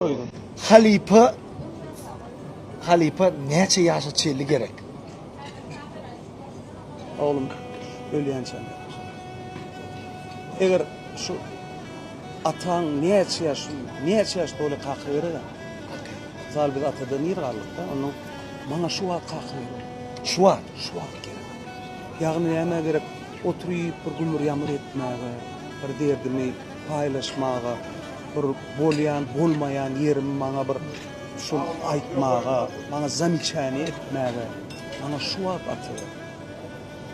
Halypa halypa näçe ýaşa çenli gerek? Oglum ölýänçäm gerek. Eger şu ataň näçe ýaş näçe ýaş doly kaka gerek. Mysal biz atadan ir galdyk-da, onnoň maňa şu wagt kaka gerek. Şu wagt, şu wagt gerek. Ýagny nämä gerek? Oturyp bir gümür-ýamyr etmäge, bir derdimi paýlaşmaga, bir bolýan, bolmaýan ýerimi maňa bir şol aýtmaga, maňa zamiçaniýe etmäge, maňa şu wagt ata gerek.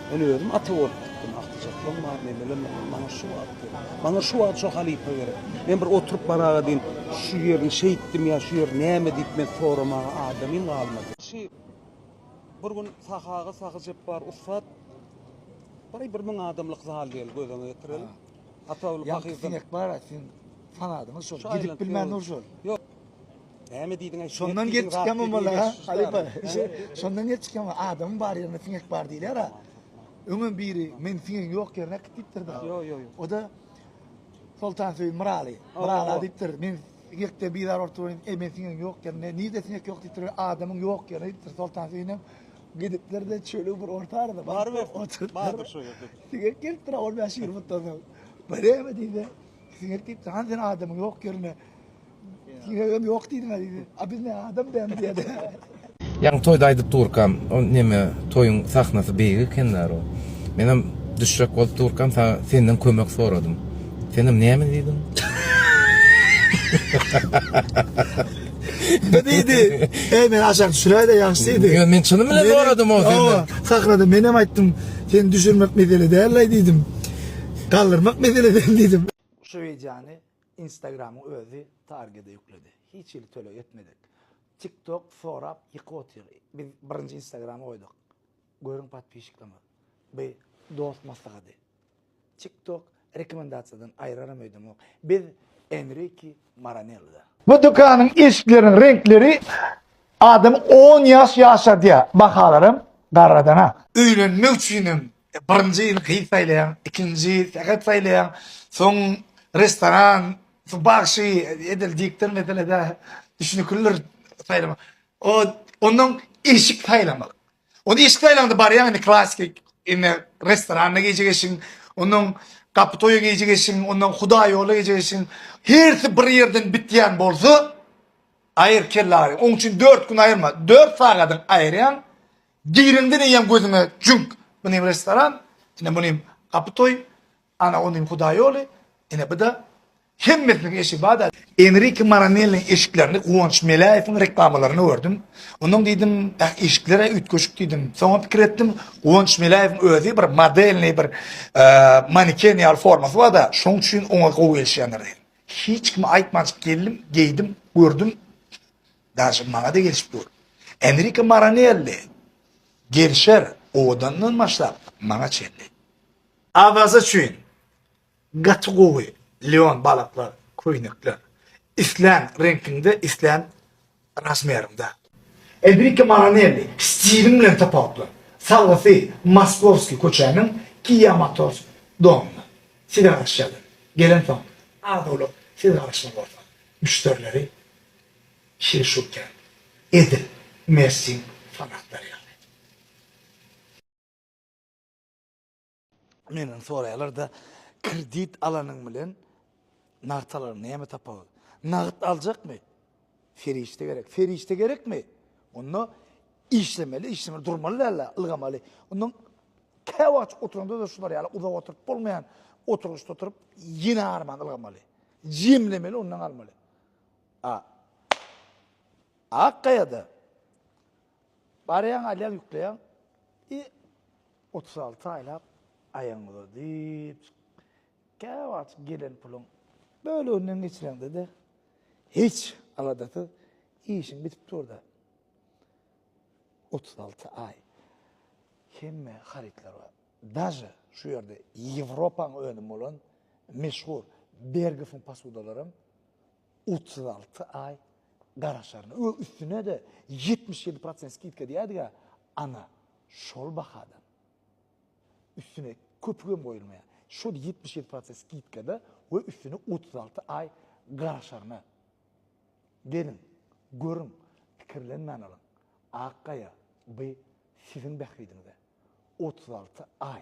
Men özüm ata bolup gitdim, agtyjaklarym bar, nemelem bar, maňa şu wagt gerek. Maňa şu wagt şo halypa gerek. Men bir oturyp baraga diýin, şu ýerini şeýtdim ýa şu ýeri näme diýip men soramaga adamym galmady. Şi bir gün Sahy aga, Sahy Jepbar ussat bir bir müň adamlyk zal diýeli göz öňüne getireli. Ataguly Ýaňky pahyrdan. siňek bar-a, siziň fanadyňyz şol. Şu Gidip bilmän dur şol. Ýok. Näme diýdiň-aý, siňek Şondan gelip çykýan bolmaly, ha, halypa. Şondan gelip çykýan bolmaly. Adamyň bar ýerinde siňek bar diýilýär-a. Öňem biri, meni siňegiň ýok ýerine äkit diýipdir-de. Ýok, ýok, ýok. O-da Soltansöýün Myraly. Myrala diýipdir, men siňekden bizar bolup duryn, eý, men siňegiň ýok ýerinde, nirde siňek ýok diýipdir, adamyň ýok ýerine diýipdir. Soltansöýünem gidipdir-de, çölüň bir orta arasy baryp oturypdyr. Bardyr şo ýerde. Siňek gelipdir, on bäş ýigrimi minutdan soň. Bireme diýdi. Siňek diýipdir, hany sen adamyň ýok ýerine. Siňegem ýok diýdiň-ä diýdi. A biz ne adam dämi diýdi. Ýaňy toýda aýdyp durkam, o neme toýuň sahnasy beýik eken däro. Menem düşjek bolup durkam saňa senden kömek soradym. Senem näme diýdiň? Bu diýdi. Eý men aşak düşüräýde ýagşy diýdi. Ýok men çynym bilen soradym o senden. Sahnada menem aýtdym, seni düşürmek mesele däl-aý diýdim. Galdyrmak mesele sen diýdim. Şu wideony Instagramyň özi targede ýükledi. Hiç hili töleg etmedik. TikTok sorap ýykyp otyr. Biz birinji Instagrama goýduk. Görüň podpisçiklerimiz. Bu dost maslahady. TikTok rekomendasiýadan aýyraram öýdemok. Biz Enriki Maranelloda. Bu dükanyň eşikleriniň reňkleri adamy on ýaş ýaşadýar. Bahalaram garradan-a. Öýlenmek üçinem birinji ýyl gyz saýlaýaň, ikinji ýyl sähet saýlaýaň, soň restoran, soň bagşy, edil diktor meselede düşüniklidir saýlamak. O ondan eşik saýlamak. Ony eşik saýlaňda barýaň indi klasiki indi restoranda geýjek eşigiň, ondan gapy toýa geýjek eşigiň, ondan hudaýola geýjek eşigiň. Hersi bir ýerden bitýän bolsa, aýyr kelle agyryň. Oň üçin 4 gün aýyrma, 4 sagadyň aýyrýaň. Gireňden eýýäm gözüňe jüňk. Bu näme restoran? Ine bu näme gapy toý? Ana onuň hudaýoly, ine bu-da hemmesiniň eşigi bar-da. Enrike Maranelliň eşiklerini Guwanç Meläýewiň reklamalarynda gördüm. Ondan diýdim, eh, eşikler-ä üýtgeşik diýdim. Soňam pikir etdim, Guwanç Meläýewiň özi bir modelnyý bir maneken ýaly formasy bar-da, şoň üçin oňa gowy gelişýändir diýdim. Hiç kime aýtmanjyk geldim, geýdim, gördüm, daže maňa-da gelişip dur. Enrike Maranelli gelişer, owadandan başlap, maňa çenli. Awaza üçin gaty gowy leon balaklar köýnekler. Islän reňkiňde islän razmeriňde. Enrique Maranelli stiliň bilen tapawutlan. Salgysy Moskowskiý köçäniň Kia Motors domunda. Size garaşýarlar. Gelensoň az-owlak siz garaşmaly bolsa. Müşderileri şir-şur kän. Edil Messiň fanatlary ýaly. Menden soraýarlar-da, kredit alanyň bilen nagt alanyň näme tapawudy? Nagt aljakmy? Serişde gerek. Serişde gerekmi? Onda işlemeli, işlemeli, durmaly däl-de, ylgamaly. Ondan käwagt oturanda-da şular ýaly uzak oturyp bolmaýan oturgyçda oturyp, ýene arman ylgamaly. Jemlemeli, ondan almaly. A Akgaýada barýaň, alýaň, ýükleýäň. I 36 aýlap aýagyňy uzadyp, käwagt gelen puluň böleginden geçireňde-de hiç aladasyz işiň bitip dur-da. 36 aý. Hemme harytlar bar. Daže şu ýerde Ýewropaň önümi bolan meşhur Bergofyň posudalaram 36 aý garaşaryna. Ö üstüne-de 77 prosent skidka diýýärdik-ä, ana, Şol bahadan üstüne köpügem goýulmaýar. Şol 77 prosent skidkada we üstüne 36 aý garaşaryna. Geliň, görüň, pikirlenmän alyň. Ak gaýa, by siziň bähbidiňize. 36 aý.